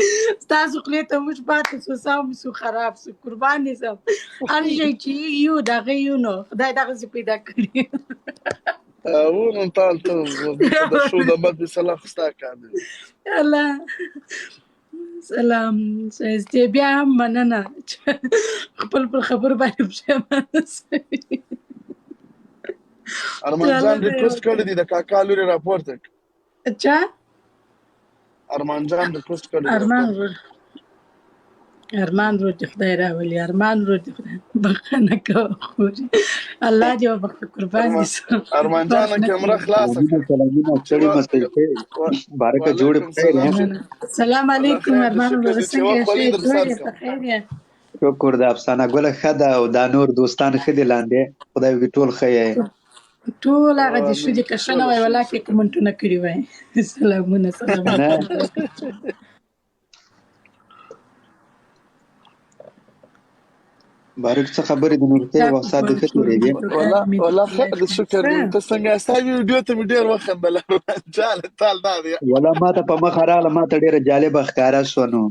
ستاسو خولې ته موږ پاتې سو، سم سو، خراب سو، قربان دې سم. هر شی چې یو د هغې یو، نو خدای دغسې پیدا کړي. و نو تال ته د شو د بد فیصله خو ستا کار دی. الله سلام ښایستې، بیا هم مننه چې خپل پر خبرو باندې پښېمانه سوې. ارمان جان الله دې ریکوست کړی دی د کاکا لوري راپورته کړه. چا؟ ارمان جان ریکوست کړی دی. ارمان ورور، ارمان ورور دې خدای راولي. ارمان ورور دې خدای بخښنه کوه خورې، الله دې وبخښه، قربان دې سم. ارمان جان بخښنه کمره کوه. خلاصه سلامونه کړه. سلامونه، ستړي مه سئ. بارکه جوړې وعلیکم په خیر سلام. یې؟ مننه. سلام الله علیکم خیر دې، ارمان شکر ورور، دې چې څنګه وه یې؟ ښه خولۍ یې؟ در جوړ سر یې؟ کړم. په خیر یې؟ شکر د افسانه ګله ښه ده او دا نور دوستان ښه دي لاندې، خدای وکړي ټول ښه یې. ټول هغه دې ښه آمین. دي، که ښه نه ټول وای ښه ولا دي، کې شکر. کمنټونه کړي وای. سلامونه سلامونه. نه بارک، څه خبرې د نور خیر دا وخت سات دې ښه تېرېږي؟ ولا ولا خیر دې، شکر دې. ته څنګه یې؟ ستا ویډیو ته مې ډېر وخندل ارمان جان، تال دا دی. ولا ما ته په مخه راغله، ما ته ډېره جالبه ښکاره شوه نو.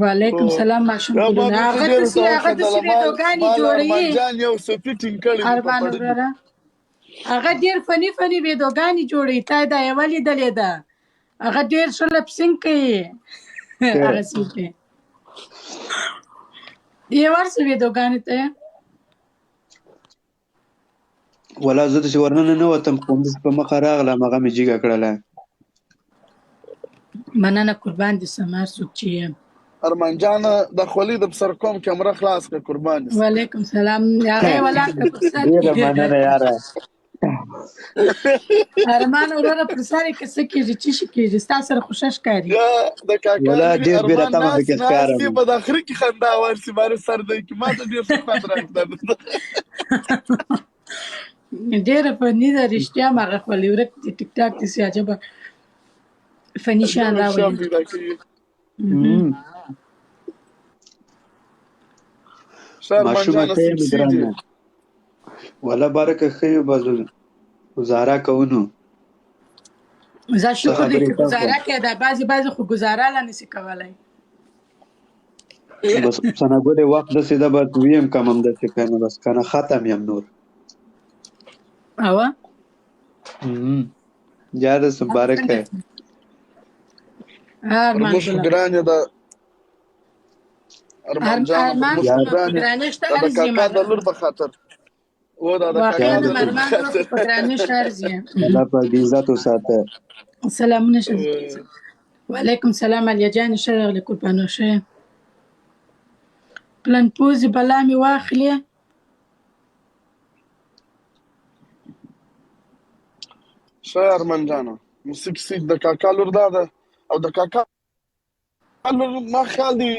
وعلیکم سلام ماشوم ما ګلونه. بیخي هغه ډېر داسې ورته هغه داسې وخندل. مال ویډیوګانې مال جوړوي. ارمان جان یو سپي ټینګ کړی دی په ارمان پړني. وروره، هغه ډېر فني فني ویډیوګانې جوړوي، تا دا یوه لیدلې ده؟ هغه ډېر ښه لپسینګ کوي. هغه سپي یې ورسه ویډیوګانې ته. ولا زه داسې ورننه نه وتم، خو همداسې په مخه راغله، هماغه مې جګه کړله. مننه، قربان دې سم هر څوک چې یې. ارمان جان د خولۍ د سر کوم، کمره خلاص کړه، قربان دې سم. وعلیکم سلام. هغه یې ولاړ کړه پر سر ډېره کې. مننه یاره. ارمان وروره، پر سر یې که څه کېږي، څه شي کېږي، ستا سره خو ښه ښکاري. یا د کاکا ولا لوري ډېر بې ارمان رقمه ناست پکې ناست ښکارم. دی په د خره کې خندا ورسي باره سر دی کې، ما ته ډېر ښه خوند راکړ. ډېره فني ده رښتیا هم. هغه خولۍ ورک دي ټیک ټاک دي، څه عجبه فني شیان ډېر شیان راولي. پیدا کوي. ښه ارمان ماشومه جان ښه یې څه کیسې دي؟ ګرانه؟ ولا بارکه ښه یو، بس ګزاره کوو نو. زه څه شکر دی خبرې چې تاسو؟ ګزاره کې ده، بعضې بعضې خو ګزاره لا نشي کولی. بس افسانه ګلې، وخت داسې ده، بس ویم کم هم داسې که نه، بس که نه ختم یم نور. اوه یاره مبارک. څنګه ارمان موږ خو ګله ګران یې د ارمان جان، ارمان موږ خو په ګران یې ګرانښت دا د ارزي. کاکا د لور په خاطر و دا د کاکا واقعا د لور په ارمان خاطر. په ګرانښت ارزي. الله پاک دې عزت وساته. سلامونه شه. وعلیکم سلام علیا جان، ښه راغلې قربانو. ښه یې؟ پلن پوزې بلا مې واخلې. ښه ارمان جانه، موسیک سیک د کاکا لور دا ده او د کاکا لور ما خیال دی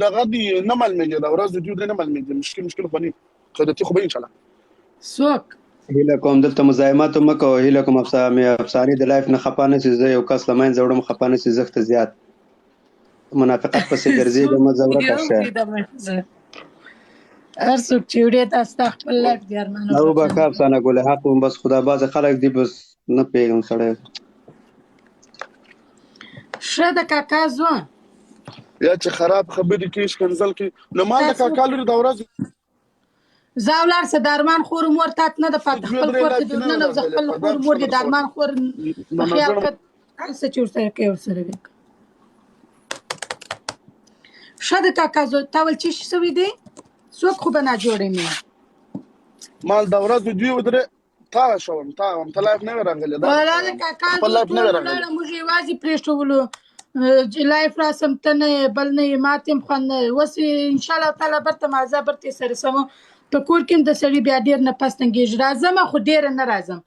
دغه دی نه معلومیږي، دا ورځ د دوی نه معلومیږي. مشکل مشکل خو نه قدرتي خو به ان شاء الله. څوک؟ هیله کوم دلته مزاحمت مه کوه. هیله کوم افسانې افسانې د لایف نه خپه نه سي. زه یو کس له منځه وړم، خپه نه سي. زښته زیات منافقت پسې ګرځېږم، مه ځه ورکه یو شه. دی د منځه هر څوک چې وړي دا ستا خپل لایف دی ارمان او ورور به جان. ښه افسانه ګله، حق وم، بس خدا بعضې خلک دي، بس نه پوهېږم سړی. ښه د کاکا زوه. یا چې خراب خبرې کوي، ښکنځل کوي، نو مال د تاسو کاکا لوري دا ورځ زه ولاړ سه د ارمان خور مور تات نه د پاته دوه خپل درې کور ته لایف دې نه ورننه وځه. راغلې خپل په دا خور مور پښتنه دې د درته ارمان خور نو په خیال نظر کړه، هر څه چې ورسره کوي ورسره وکړه. ښه د کاکا زوی، تا ول چې شوي دي څوک خو به ناجوړې نه وي. مال دا ورځ دوی ودرې تا شوم تا هم ته لایف نه راغلې دا ولا د کاکا خپل زوی لایف نه ټول راغلې. ولاړه، موږ یوازې پرېښولو چې لایف راسم ته نه یې بل نه یې، ماته هم خوند نه یې. اوس ان شاء الله تعالی برته مازه برته سره سمو. په کور کې هم د سړي بیا ډېر نه پس تنګېږي. راځم خو ډېره نه راځم،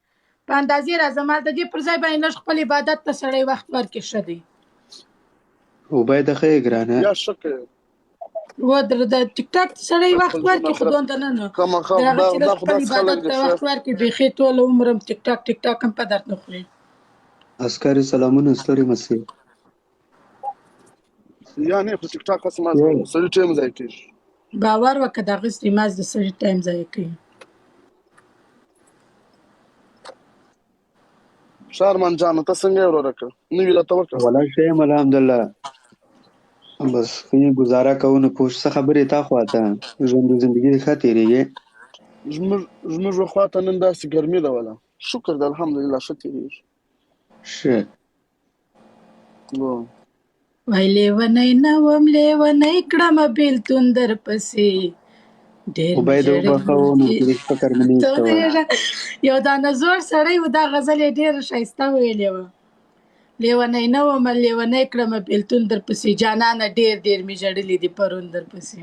په اندازې راځم. د دې پر ځای باندې لږ خپل عبادت ته سړی وخت ورکړي ښه دی. عبیده ښه یې ګرانه؟ یا شکر. و در د ټیک ټاک ته سړی وخت خپل ورکړي ژوند خو دومره نه نو خامخا در هغه دا چې لږ دا خو خپل داسې خلک عبادت دي ته ښه. وخت ورکړي، بیخي ټول عمر هم ټیک ټاک ټیک ټاک هم په درد نه خوري. عسکري سلامونه، ستړي مه سئ. یا نه خو ټیک ټاک هسې ما سړي ټایم ضایع کېږي. باور وکړه د هغه ستریماز د سړي ټایم ضایع کوي. ښه. ښه ارمان جانه، ته څنګه یې ورورکه؟ نوي راته وکړه. ولا ښه یم الحمدلله، بس ښه ګزاره کوو. نو پوه څه خبرې تا خواته ژوند او زندګي دې ښه تېرېږي؟ زموږ خواته نن داسې ګرمي ده ولا، شکر ده الحمدلله ښه تېرېږي. ښه. وو. وای لیونی نه وم لیونی کړمه بیلتون درپسې ډېر مې عبید ژړل وبخښه نو دي. هیڅ فکر مې نه ته کوه. ودرېږه، یو دانه زوړ سړی و، دا غزل یې ډېره ښایسته ویلې وه. لیونی نه وم لیونی کړمه بیلتون درپسې جانانه ډېر ډېر مې ژړلي دي پرون درپسې.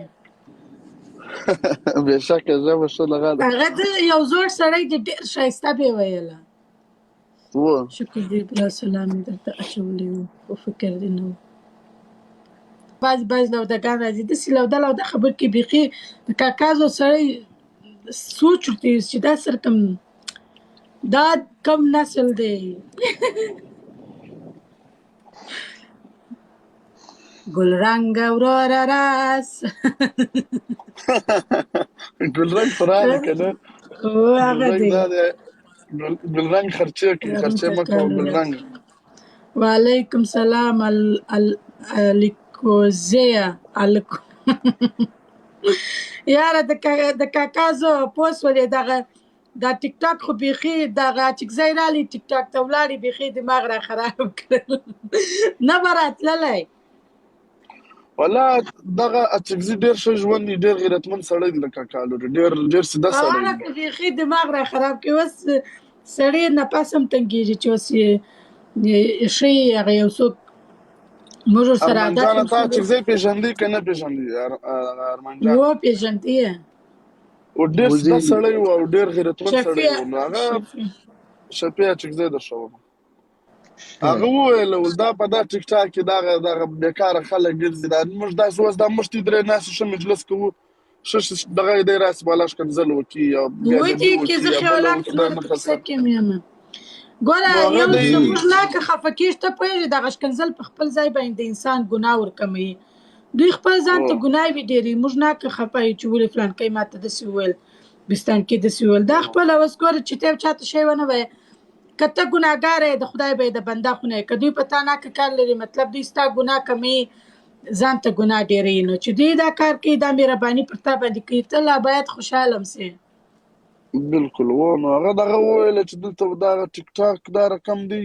بېشکه ژبه ښه دغه ده. هغه د یو زوړ سړی دی، ډېر ښایسته به یې ویله. وو. شکر دی بلا سلام مې درته اچولی و خو فکر دې نه و. بعضې بعضې لودګان راځي داسې لوده لوده خبر کې بیخي د کاکا زو سړی سوچ ورته یوسي چې دا سره کم دا کم نسل دی. ګل رنګ وروره راس. ګلرنګ خو راغی که نه؟ او هغه ګلرنګ دی دا دی، ګلرنګ خرچې کوي، خرچې مه کوه ګلرنګ. وعلیکم سلام. ال ال الکوزیه الکو یاره د کاکا زو پوس ولې دغه دا ټیک ټاک خو بیخي دغه اچکزی رالی ټیک ټاک ته ولاړې، بیخي دماغ را خراب کړل، نه به راتللی. ولا دغه اچکزي ډېر ښه ژوند دی، ډېر غیرتمن سړی دی، د کاکا لوري ډېر ډېر سیده سړی هغه دی. که بیخي دماغ را خراب کړي، اوس سړی نفس هم تنګېږي چې اوس یې ښيي هغه یو څوک موږ ورسره ارمان عادت جانه هم تا شو. اچکزی پېژندی که نه پېژندی؟ ارمان جان و پېژندی یې. و ډېر وزي سیده سړی و او ډېر غیرتمن سړی شفیع و. نو هغه شفیع شفیع اچکزی درښوم. ښه. هغه وویل ول دا په دا ټیک ټاک کې دغه دغه بېکاره خلک ګرځي، دا موږ داسې اوس دا موږ تی درې ناستې ښه مجلس کوو، ښه ښه دغه دی راسي بالا ښکنځل وکړي یا بېادبي ودی کې وکړي زه یا بله خیالات وکړي، دا نور نه په کیسه خسره. کې یم. ګوره نو هغه یو دی زموږ نه که خفه کېږي ته پوهېږې، دغه ښکنځل په خپل ځای باندې انسان ګناه ورکموي. دوی خپل ځان ته ګناه وي ډېرې، موږ نه که خفه یو چې ولې فلانکی ماته داسې وویل، بستانکي داسې وویل. دا خپله اوس ګوره چې ته یو چاته شی ونه وایې، که ته ګناهګار یې د خدای به یې د بنده خونه یې. که دوی په تا ناکه کار لري مطلب دوی ستا ګناه کموي، ځان ته ګناه ډېروي. نو چې دوی دا کار کوي، دا مهرباني پر تا باندې کوي، ته لا باید خوشحاله هم سې. بالکل و. نو هغه دغه وویل چې دلته دا ټیک ټاک دا رقم دی،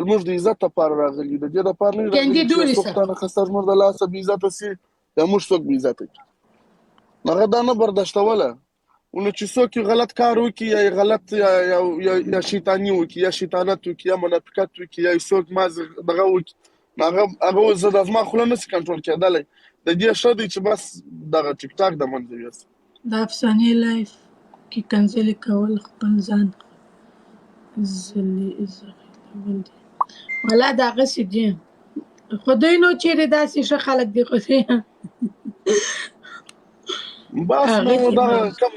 موږ د عزت لپاره راغلي، د دې لپاره نه کندي راغلي چې دوري څوک سه تا نه خسته زموږ د لاسه بې عزته سي یا موږ څوک بې عزته کړي. هغه دا نه برداشتوله. نو چې څوک یو غلط کار وکړي یا یې غلط یا یا یا یا شیطاني وکړي یا شیطانت وکړي یا منافقت وکړي یا یې څوک مازې دغه وکړي، نو هغه هغه اوس زه د زما خوله نه سي کنټرول کېدلی. د دې ښه دی چې بس دغه ټیک ټاک د منځه یوسي. د افسانې لایف کې کنځلې کول خپل ځان ذلیلول دي. ولا دا هغسې دي، خو دوی نو چیرې داسې ښه خلک دي، خو دوی بس هغه نو دي. دغه کم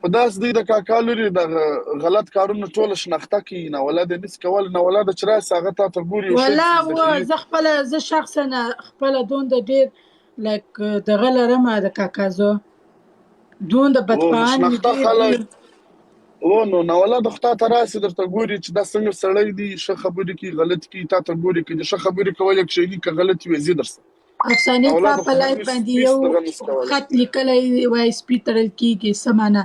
خو داسې دی د کاکا لوري دغه غلط کارونه ټوله شناخته کوي، نه ولا د نس کول نه ولا د چې راسي هغه تا ته ګوري یو شی ولا درته زده و کوي. زه خپله زه شخصا خپله دومره ډېر لایک دغه لرم د کاکا زو دومره و نو بدخواهان وي شناخته ډېر خلک ډېر. و نو نوله د خدا ته راسي درته ګوري چې دا څنګه سړی دی، ښه خبرې کوي غلط کوي، تا ته ګوري که دې ښه خبرې کولې کښېني که غلطې وي ځي درسره. افسانې نوله تا د په خدای لایف هیڅ باندې هیڅ یو دغه نسي کولی. خط لیکلی وای سپي تړل کیږي، څه معنا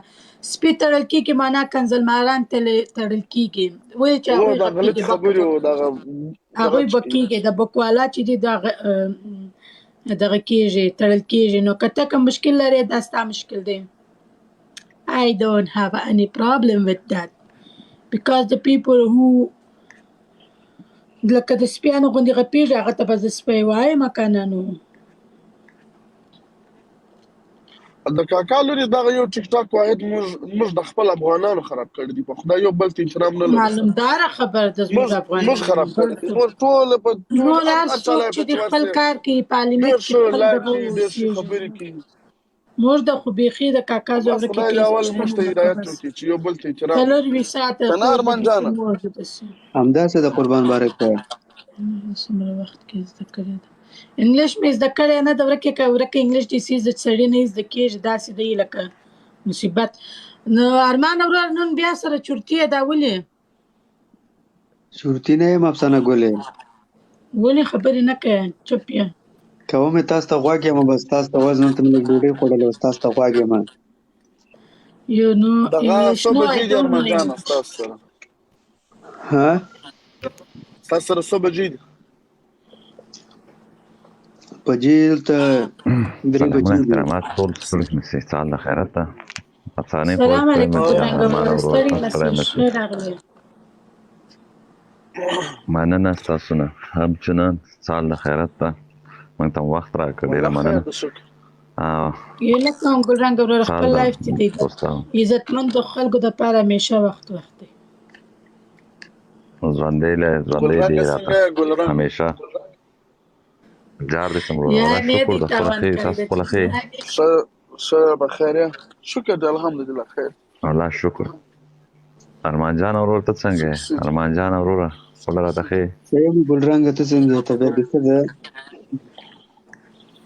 سپي تړل کیږي؟ معنا کنځل ماران تړل کیږي. ولې چې و هغوی دا غلطې غپیږي، بک خبرې بک و دغه دغه هغوی چې کوي. بکیږي، د بکوالا چې دي دا دغه کیږي تړل کیږي. نو که ته کوم مشکل لرې دا ستا مشکل دی. I don't have any problem with that because the people who لکه د سپیانو غوندې غپیږي هغه ته به زه سپی وایم که نه نو. د کاکا لوري دغه یو ټیک ټاک واحد موږ د خپل افغانانو خراب کړی دی، په خدای یو بل ته احترام نه لرو سره. معلومداره خبر ده زموږ موږ افغانانو خراب کړی دی، موږ ټول په ټول نور هر هر هر چا څوک لایف چې ته د چې خپل ورسې کار کوي پارلیمنت ډېر کې ښه خپل لایف دغه کوي، ډېر ښه اوسېږي. خبرې کوي. موږ د خو بیخي د کاکا بس زوړ کې خدای دې کې اول موږ پښتنو ته نه هدایت بس وکړي چې یو بل ته احترام څلور وکړو. ویشت ساعته که نه کور د ارمان بیخي جانه؟ موږ داسې. همداسې د قربان بارک ته. څومره وخت کې زده کړې ده؟ انګلیش مې زده کړی نه ده، ورکه که ورکه انګلیش دې سي سړی نه زده کېږي، داسې دی لکه مصیبت. نو ارمان ورور نن بیا سره چورتي دا ولې؟ چورتي نه یم افسانه ګلې. ولې خبرې نه کوې، چوپ یې؟ کوم تاسو ته غوږ یم، بس تاسو ته وزن ته مې لږ ډوډۍ خوړلې، اوس تاسو ته غوږ یم. You know دغه انګلیش څو نو بجې آی دي ډونټ نو ارمان جانه انګلیش. ستاسو سره؟ ها؟ ستاسو سره څو بجې دي؟ بجې دلته 3 سلامونه بجې دي. احترامات ټول ستړي مسي څال د خیرت ده افسانې خور سلام ستړي علیکم مسي ګلرنګ ارمان وروره، ورور ستړي تاسو ستړي مسي، مسي ښه راغلې. مننه ستاسو نه همچنان څال د خیرت ده موږ ته وخت راکړ ډېره والله خیر مننه د شکر. هیله کوم ګلرنګ وروره، څال خپل د لایف ته دی دوستانو عزتمندو خلکو دپاره همیشه وخت وخت دی. ژوندی له ژوندی ګلرنګ دی څنګه راته یې ګلرنګ؟ همیشه جار دې سم وروره یا والله نه شکر دی د خپله تاوان ښه کړی تاسو د خپله ښه یې؟ ښه ښه بخیر یې، شکر دی الحمدلله خیر. الله شکر. ارمان جان ورور ته څنګه یې؟ څه دي؟ ارمان جان وروره خپله راته ښه یې؟ ښه یم ګلرنګه، ته څنګه یې؟ طبیعت دې ښه ده؟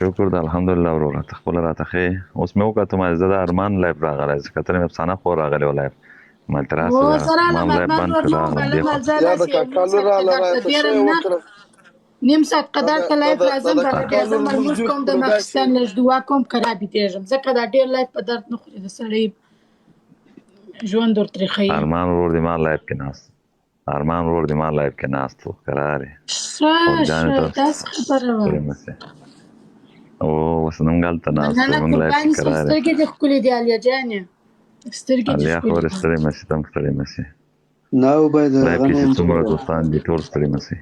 شکر ده الحمدلله وروره، ته خپله راته ښه یې؟ اوس مې وکتل ما زه د ارمان لایف راغلی، زه کتل مې افسانه خور راغلی وه لایف، ما تر و راسه زه ده ما رالم هم لایف ارمان بند ورور کړ نه راغلم وبلم دې خوا زه ته. یا د داسې یو کاکا نیم لور ساعت راله قدر ته راته ښه ډېرم یې نه، وکړه. نیم ساعت دا قدر د ته دا لایف د دا راځم، د بله کاکا بیا لور ځم موږ لمونځ ډېر کوم، د کړو داسې ماخستن لږ دعا کوم، کرا بیدېږم، ځکه دا ډېر لایف په درد نه خوري، د سړي ژوند ورتریخوي. ارمان ورور دې ما لایف کې ناست، ارمان ورور دې ما لایف کې ناست و کرار یې. ښه خور جانې ښه ته داسې خبره وه. ستړې مه شې. او اوس نن هلته ناست و مننه موږ لایف قربان کې سم، کرار یې. سترګې دې ښکلې دي عالیه جانې، سترګې دې علیا ښکلې خورې دي. ستړې مه شې، ته هم ستړې مه شې. نه وباید لایف هغه کې نه چې یم څومره چې دوستان دي ټول ستړي مه شئ.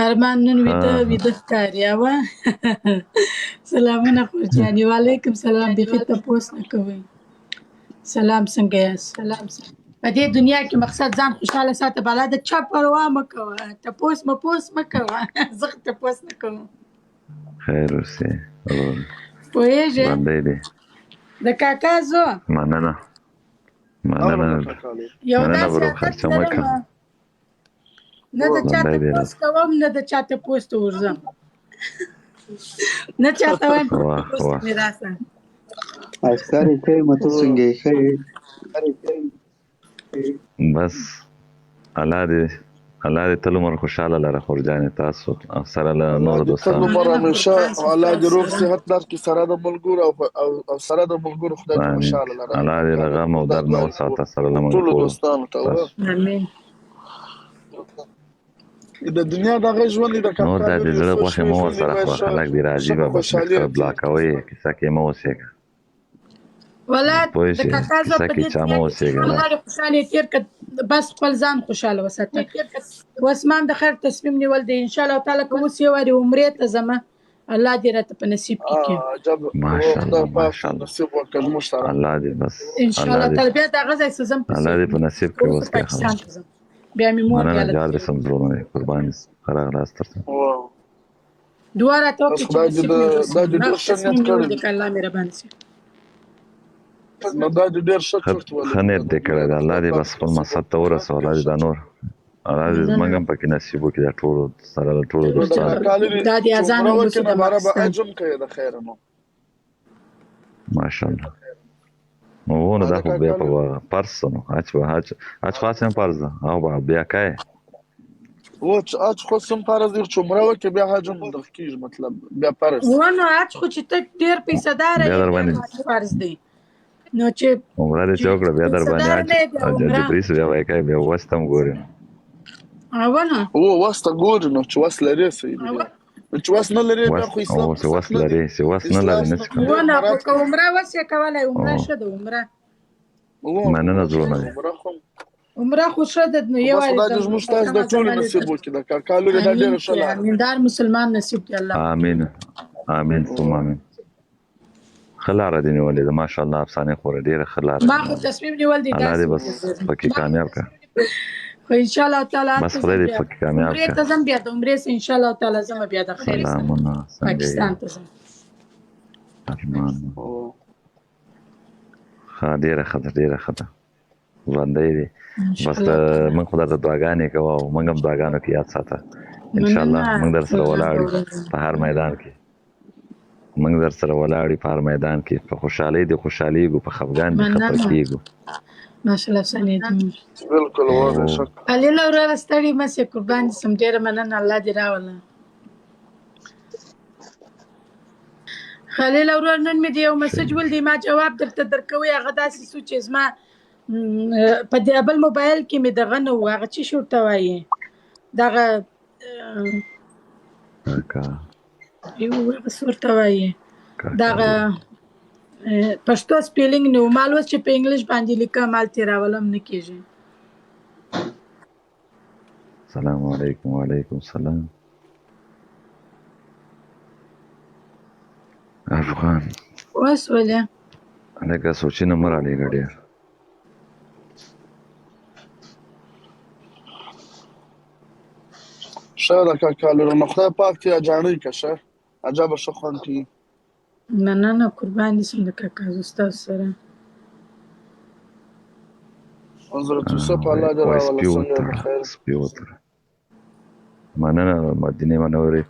ارمان نن ښه ویده ویده ښکاري اوه. سلامونه خور جانې. وعلیکم سلام. بیخي تپوس نه کوئ. سلام، څنګه یاست؟ په دې دنیا کې مقصد ځان خوشاله ساته، بالا د چا پروا مه کوه، تپوس مپوس مه کوه. زه خو تپوس نه کوم. خیر اوسې ورور، پوهېږې ژوندی دی. د کاکا زو مننه اورم مننه د کاکا لور. یو مننه داسې ورور، عادت خرچه مه لرم، کوه. نه د چا ژوندی دی تپوس راته. کوم، نه د چا تپوس ته ورځم، نه چاته وایم چې واه تپوس ته واه مې راسه. اشکار ښه یم، ته څنګه یې؟ ښه یې؟ بس الله دې الله دې تل عمر خوشاله لره خور جانې، تاسو او سره له الله نورو دې تل دوستانو. عمر مننه همیشه قربان سم الله دې ستاسو روغ سره. صحت درکړي سره د ملګرو او او او سره د ملګرو خدای دې آمین. خوشاله لره د الله دې کاکا له لور غم موږ او دا درد نه دعا کوو وساته سره له موږ ټولو ټولو دوستانو ته. تاسو. امین. د دنیا دغه ژوند دی د نور کاکا دا لور د یو زړه څو غوښې شپې مه ژوند دی ورسره باید خوره، ښه خلک دې ښه راضي په به بس خوشحالي بستر تېر بلاک کړي. کوي، کیسه کې مه اوسېږه. ولا پوه د شې، کاکا زو کیسه په کې دې چا دنیا مه کې چې اوسېږه. ژوند لا غواړي خوشاله یې تېر کړه، بس خپل ځان خوشاله وساته. اوس ما هم د خیر تصمیم نیول دی، ان شاء الله تعالی که اوس یو وارې عمرې ته ځمه، الله دې راته په نصیب کې کړي. عجب او ماشاءالله خدای پاک ماشاءالله. نصیب وکړ موږ سره. الله دې بس ان شاء الله الله دې تعالی بیا د هغه ځای څه ځم الله پسې، دې په نصیب که کې اوس اوس کې پاکستان خلاص. ته ځم، بیا مې مور مننه بیا جار دې لته سم زړونه دې قربان دې سم. ښه راغلاست درته. واو دعا راته بس وکړئ چې خدای دې نصیب مې دا وشي. دې ما ډېر خو ښه نیت تصمیم نیول کړی دی دی. که الله مهربان شي. نو دا دې ډېر ښه ښه چورت ښه ولګېد نیت دې کړی دی، خدای الله دې پاک بس دې خپل نصیب مقصد ته وکړي. ورسوه. الله دې دا نور الله دې مننه موږ هم پکې نصیب وکړي، دا ټولو سره له ټولو نو د دوستانو. کاکا لورې دا دې چې اذان عمره هم وکړې وشو نو د باره به ماخستن. حج هم کوې د خیره نو. ماشاءالله. نو و نو دا دا د خو بیا کاکا په لورې فرض سو نو حج به حج حج خو هسې هم فرض ده او به بیا کوې. و چې حج خو سم فرض دی، چې عمره وکړې بیا حج هم درته کېږي، مطلب بیا فرض. و نو حج خو چې ته ډېر پیسهداره بیا یې در بیا باندې نو حج فرض دی، نو چې عمره دې چې چې وکړه بیا در باندې پیسهدار حج نه یې بیا حج عمره جبري سو بیا به یې کوې، بیا وس ته هم ګورې نو. اوه نو و وس ته ګوري نو چې وس لرې صحیح دی اوه بیا، نو چې وس نه لرې بیا وس خو اسلام او خو چې وس سخت نه دی، لرې چې وس نه اسلام لرې نسې سخت کولی. و ډېر نو خو مراد که عمره وسې کولی، عمره او ښه ده، عمره و مننه عمره ښه زړونه ده، دې. عمره خو عمره خو ښه ده، نو خو یو بس وارې خدای دې ځم زموږ تاسو کم د ټولو زمالې نصیب ځم. وکړي. د کاکا لورې دا امین ډېره ښه کې لاره ده. امین، دار مسلمان نصیب دی الله وکړي. آمین آمین ثم آمین. ښه لاره دې نیولې ده ماشاءالله افسانې خوره، ډېره ښه لاره ما دې خو نیولې. تصمیم نیول دی الله داسې دې بس وګرځېدم. پکې کامیاب کړه. خو ان شاء الله تعالی بس هلته خدای ځم دې بیا پکې کامیاب عمرې کړه. ته ځم، بیا د عمرې څخه ان شاء الله تعالی ځم بیا د خیر سره سلامونه څنګه یې؟ پاکستان ته ځم. ارمان او ښه ډېره ښه ده ډېره ښه ده، ژوندی دی. ان شاء بس الله تعالی. موږ خو درته دعاګانې کوو او موږ هم دعاګانو کې یاد ساته ان شاء الله. مننه موږ در سره ګلرنګ ولاړ یو وروره. په هر میدان کې، موږ در سره ولاړ یو په هر میدان کې. په خوشحالۍ دې خوشحالېږو، په خفګان دې خفه مننه کېږو. ماشاءالله افسانې دې. بالکل وو بېشک. خلیل وروره ستړي مه شې، قربان دې شم، ډېره مننه، الله دې راوله. خلیل وروره نن مې د یو مسج ولدی، ما جواب درته درکوي، هغه داسې سو چې زما په دې بل موبایل کې مې دغه نه و، هغه چې شي ورته وایي دغه کاکا یو هغه څه ورته وایي کاکا دغه پښتو سپیلینګ نه و، مال اوس چې په انګلیش باندې لیکم مال تېرولم نه کېږي. سلام علیکم. وعلیکم سلام. افغان اوس ولې لکه سوچونه مه رالیږه ډېر. ښه ده کاکا لوره، نو خدای پاک دې اجاڼۍ که ښه عجبه ښه خوند کوي. مننه، قربان دې شم د کاکا زه ستاسو سره. حضرت یوسف الله دې وای راوله، سپي څنګه یې وتړه، بخیر. سپي وتړه. مننه مدینې منورې.